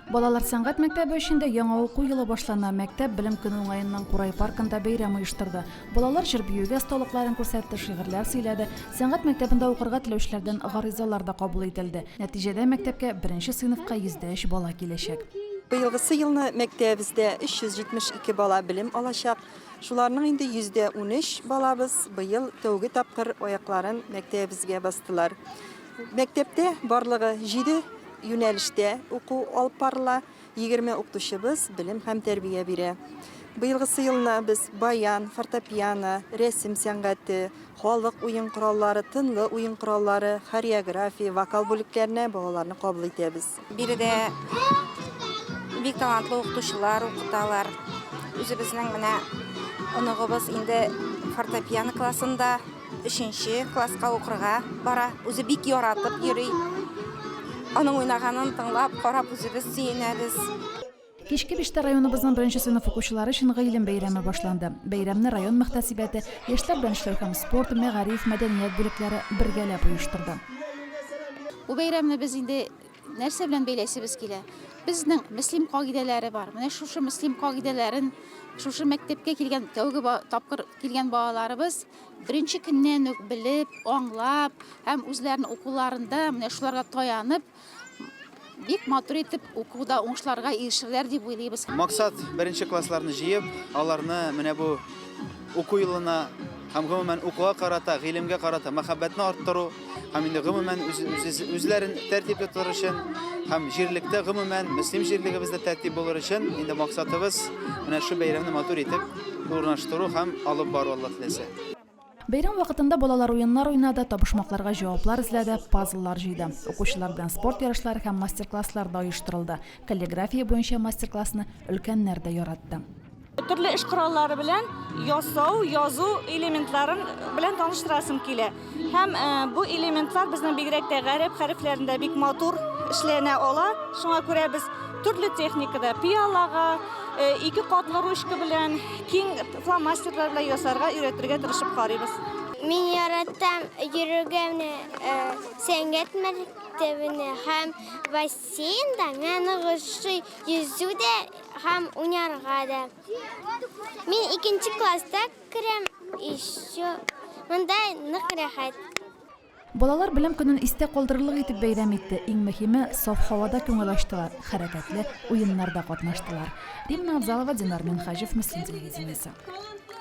Балалар сәнгать мәктәбе өчен дә яңа уку елы башлана. Мәктәп Белем көне уңаеннан Курай паркында бәйрәм оештырды. Балалар җыр-биюгә осталыкларын күрсәтте, шигырьләр сөйләде. Сәнгать мәктәбендә укырга теләүчеләрдән гаризалар да кабул ителде. Нәтиҗәдә мәктәпкә беренче сыйныфка 103 бала киләчәк. Быелгысы елны мәктәбебездә 372 бала белем алачак. Шуларның инде 13% балабыз быел тәүге тапкыр аякларын мәктәбебезгә бастылар. Мәктәптә барлыгы җиде юнәлештә уку алып барыла, 20 укытучыбыз белем һәм тәрбия бирә. Быелгысы елны без баян, фортепиано, рәсем сәнгате, халык уен кораллары, тынлы уен кораллары, хореография, вокал бүлекләренә балаларны кабул итәбез. Биредә бик талантлы укытучылар укыталар. Үзебезнең менә оныгыбыз инде фортепиано классында. Өченче класска укырга бара. Үзе бик яратып йөри. Аның уйнаганын тыңлап, карап үзебез сөенәбез. Кичке биштә районыбызның беренче сыйныф укучылары өчен Гыйлем бәйрәме башланды. Бәйрәмне район мөхтәсибәте, яшьләр белән эшләү һәм спорт, мәгариф, мәдәният бүлекләре бергәләп оештырды. Бу бәйрәмне без инде Нәрсә белән бәйләсебез килә? Безнең Мөслим кагыйдәләре бар. Менә шушы Мөслим кагыйдәләрен шушы мәктәпкә килгән тәүге тапкыр килгән балаларыбыз беренче көннән үк белеп, аңлап һәм үзләренең укуларында менә шуларга таянып, бик матур итеп укуда уңышларга ирешерләр дип уйлыйбыз. Максат, беренче классларны җыеп, аларны менә бу уку елына һәм гомумән укуга карата, гыйлемгә карата мәхәббәтне арттыру һәм инде гомумән үзләрен тәртипле тотар өчен һәм җирлектә гомумән Мөслим җирлегебездә тәртип булыр өчен инде максатыбыз менә шу бәйрәмне матур итеп урнаштыру һәм алып бару, Алла теләсә. Бәйрәм вакытында балалар уеннар уйнады, табышмакларга җаваплар эзләде, пазллар җыйды. Укучылар белән спорт ярышлары һәм мастер-класслар да оештырылды. Каллиграфия буенча мастер-классны өлкәннәр дә яратты. Төрле эш кораллары белән ясау, язу элементларын белән таныштырасым килә. Һәм бу элементлар безнең бигрәк тә гарәп хәрефләрендә бик матур эшләнә ала. Шуңа күрә без төрле техникада пиалага, ике катлы ручка белән, киң фломастерлар белән ясарга өйрәтергә тырышып карыйбыз. Мин яратам йөрергә менә сәнгать мәктәбенә һәм бассейнда миңа ошый йөзү дә һәм уйнарга да. Мин икенче класста керәм, еще монда нык рәхәт. Балалар Белем көнен истә калдырырлык итеп бәйрәм итте, иң мөһиме, саф һавада күңел ачтылар, хәрәкәтле уеннарда катнаштылар. Римма Авзалова, Динар Минһаҗев, Мөслим телевидениесе.